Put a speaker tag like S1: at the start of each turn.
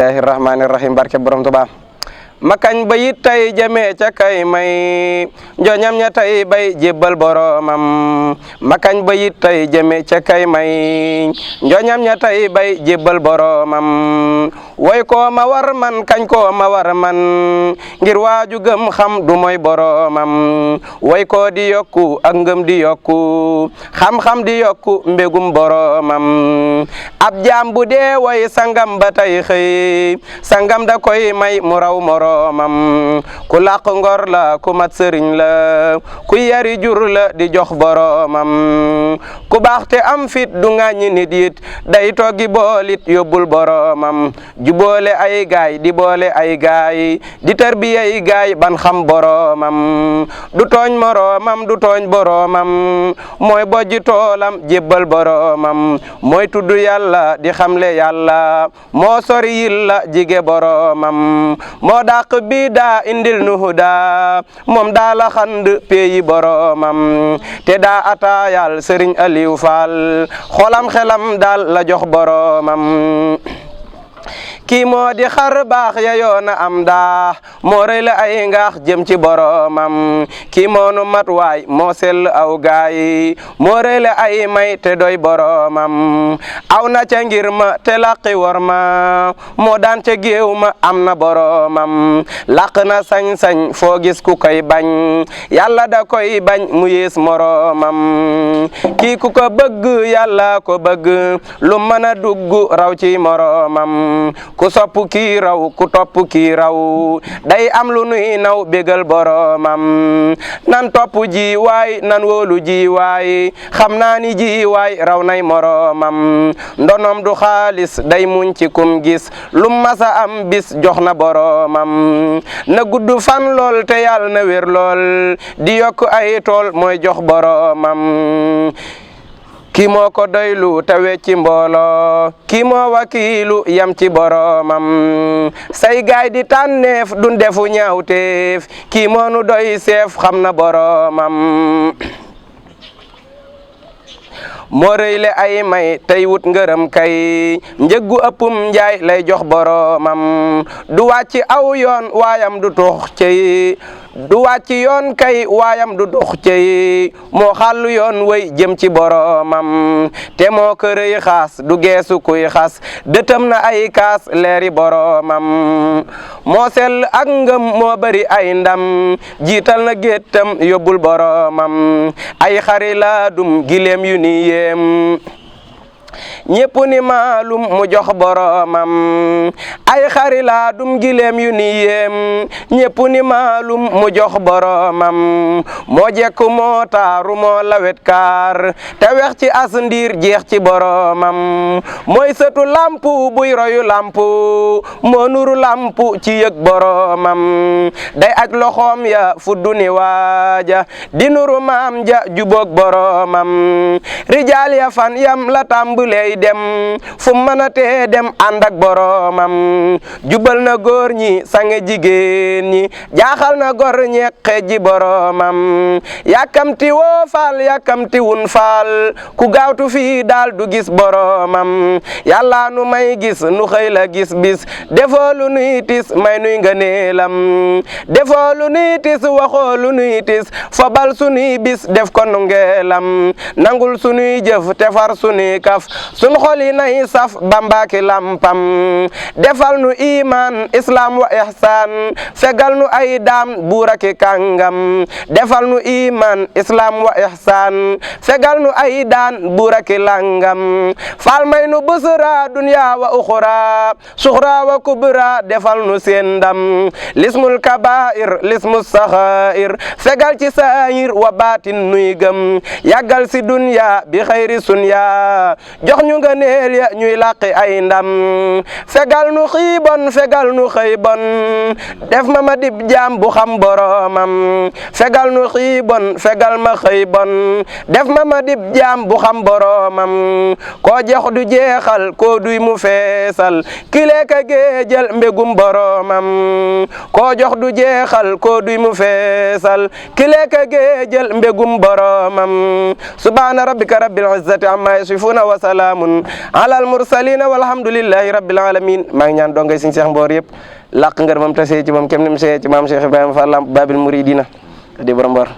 S1: Bismillahirrahmanirrahim barke borom Tuubaa ma kañ ba yit tey jëmee ca kay may njoñam ña tey bay jébbal boromam ma kañ ba yit tey jëmee ca kay may njoñam ña tey bay jébbal boromam woy ko ma war man kañ ko ma war man ngir waaju gëm xam du moy boromam woy ko di yokku ak ngëm di yokku xam-xam di yokku mbégum boromam ab jaam bu dee woy sangam ba tey xëy sangam da koy may mu raw moromam ku làq ngor la ku mat sëriñ la ku yari jur la di jox boromam ku baax te am fit du ŋàññi nit yit day toggi boolit yóbbul boromam juboole ay gaay di boole ay gaay di tarbiyay gaay ban xam boromam du tooñ moromam du tooñ boromam mooy bojji toolam jébbal boromam mooy tudd yàlla di xamle yàlla moo sori yilla jige boromam moo dàq bi daa indil nu huda moom daa la xand peyi boromam te daa ataayal Sëriñ Aliou Fall xolam xelam daal la jox boromam kii moo di xar baax ya yoona am daa moo rëy la ay ngaax jëm ci boromam kii moo nu mat waay moo sell aw gaay moo rëy la ay may te doy boromam aw na ca ngir ma te laqi war ma moo daan ca géew ma am na boromam laq na sañ-sañ foo gis ku koy bañ yàlla da koy bañ mu yées moromam kii ku ko bëgg yàlla ko bëgg lu mën a dugg raw ci moromam ku sopp kii raw ku topp kii raw day am lu nuy naw bégal boromam nan topp ji waay nan wóolu ji waay xam naa ni ji waay raw nay moromam ndonom du xaalis day muñ ci kum gis lum masa am bis jox na boromam na gudd fan lool te yàlla na wér lool di yokk ay tool mooy jox boromam kii moo ko doylu te wecci mbooloo kii moo wakiilu yam ci boromam say gaay di tànneef dun defu ñaawteef kii moo nu doy seef xam na boromam moo rëyle ay may tey wut ngërëm kay njëggu ëppum njaay lay jox boromam du wàcc aw yoon waayam du tux cey du wàcc yoon kay waayam du dox cey moo xàllu yoon way jëm ci boromam te moo kërëy xaas du geesu kuy xas dëtëm na ay kaas leeri boromam moo sell ak ngëm moo bari ay ndam jiital na géttam yóbbul boromam ay xari laadum gileem yu ni yéem ñépp ni maalum mu jox boromam ay xari laa dum gileem yu ni yéem ñépp ni maalum mu jox boromam moo jekk moo taaru moo lawet kaar te wex ci as ndiir jeex ci boromam mooy sëtu lampu buy royu lampu moo nuru lampu ci yëg boromam day aj loxoom ya fuddu ni waaja di nuru maam ja juboog boromam rijaal ya fan yam la tàmbuley dem fu mën a tee dem ànd ak boromam jubal na góor ñi sange jigéen ñi jaaxal na gor ñeqe ji boromam yàkkamti woo faal yàkkamti wun faal ku gaawtu fii daal du gis boromam yàlla nu may gis nu xëy la gis bis defoo lu nuy tis may nuy ngëneelam defoo lu nuy tis waxoo lu nuy tis fobal sunuy bis def ko nu ngeelam nangul sunuy jëf te far sunuy kaf sun xoli nay saf bambaaki lampam defal nu iman islam wa ihsan fegal nu ay daam buuraki kàngam defal nu iman islam wa ihsan fegal nu ay daan buuraki langam fal may nu busra dunya wa ukhra sukhra wa kubra defal nu seen ndam lismul kabair lismus saxair fegal ci saayir wa baatin nuy gëm yàggal si dunya bi xayri sunya jox ñu nga neel ya ñuy làqi ay ndam fegal nu xiibon fegal nu xëybon def ma dib jaam bu xam boromam fegal nu xiibon fegal ma xëybon def ma dib jaam bu xam boromam koo jox du jeexal koo duy mu feesal kile ka géejal mbégum boromam koo jox du jeexal koo duy mu feesal kile ka géejal mbégum boromam subhana rabbika rabbil izzati amma yasifuna wa salaam salaamun alal mursalin walhamdulillahi rabbil alamin maa ngi ñaan dongay Sëñ Cheikh Mboor yëpp làq ngërëmam te sey ci moom kem ni mu sey ci maam Cheikh Ibrahima Fall Lamp Babil Muridina di borom Mboor